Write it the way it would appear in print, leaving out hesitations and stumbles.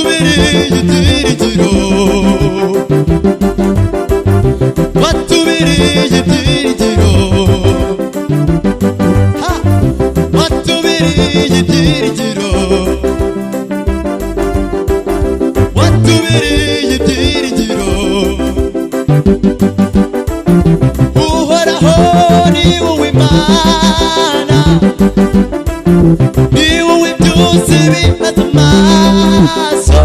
Watubereye ibyiringiro, watubereye ibyiringiro. Ha! Watubereye ibyiringiro, watubereye ibyiringiro. Uhoraho, ni wowe Mana, ni wowe byose bihaza amaso.